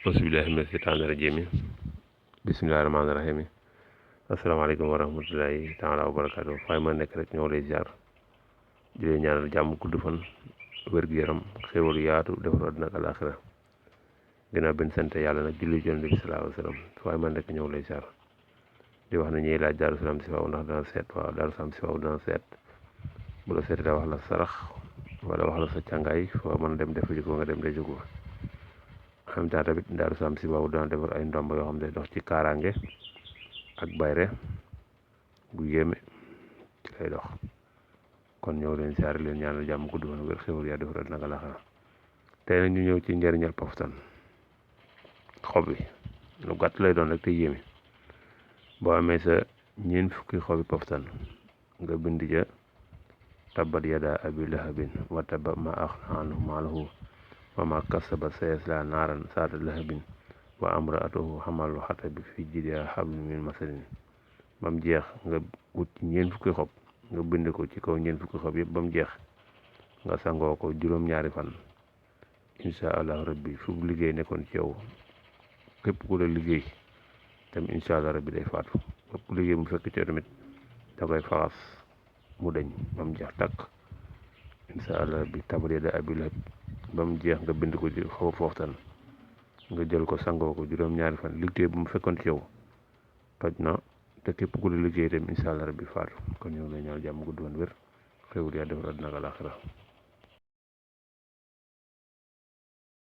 Bismillahi mina shaytaani rajiim bismillahi rahmaani rahiim asalaamaaleykum wa rahmatullahi taala wa barakaatu fay ma nekk rek ñoo lay ziar di leen ñaanal jàmm gudd fan wér-gu-yaram xéwal yaatu defar àddina ak alaaxira ginnaaw benn sant yàlla nag julli ci Yonent bi sallallahu alayhi wa sallam fay ma nekk ñoo lay ziar di wax ne ñuy laaj Daaru Salaam si waaw ndax dana seet waaw Daaru Salaam si waaw dana seet bu la seetee wax la sarax wala wax la sa càngaay foo mën a dem def ko nga dem defi ko en même temps tamit Daaru Salaam si waaw dana defar ay ndomb yoo xam ne dox ci kaaraange ak bayre gu yéeme ci lay dox kon ñëw leen siyaare leen ñaanal jàmm gudd fan wér xéwal yaa defar naka la xanaa tey nag ñu ñëw ci njëriñal poftan xob yi lu gàtt lay doon rek te yéeme boo amee sa ñeent fukki xobi poftan nga bind ja tabbat yadaa abi lahabin wa tabba ma aghnaa anhu maaluhu wa ma kasaba sayaslaa naaran zaata lahabin wa amraatuhu xamalu xatabi fi jiidihaa hablum min masadin ba mu jeex nga wut ci ñeent fukki xob nga bind ko ci kaw ñeent fukki xob yëpp ba mu jeex nga sangoo ko juróom-ñaari fan incha allah rabbi fu liggéey nekkoon ci yow képp ku la liggéey tam incha allah rabbi day faatu képp ku liggéey mu fekk ci tamit da koy faxas mu dañ ba mu jeex tàkk incha allah rabbi tabbat yadaa abii lahab ba mu jeex nga bind ko ci xobu poftan nga jël ko sangoo ko juróom-ñaari fan liggéey bu mu fekkoon ci yow toj na te képp ku la liggéey itam incha allah rabbi faatu kon ñoo ngi lay ñaan jàmm gudd fan wér xéwal yaa defar àddina ak alaaxira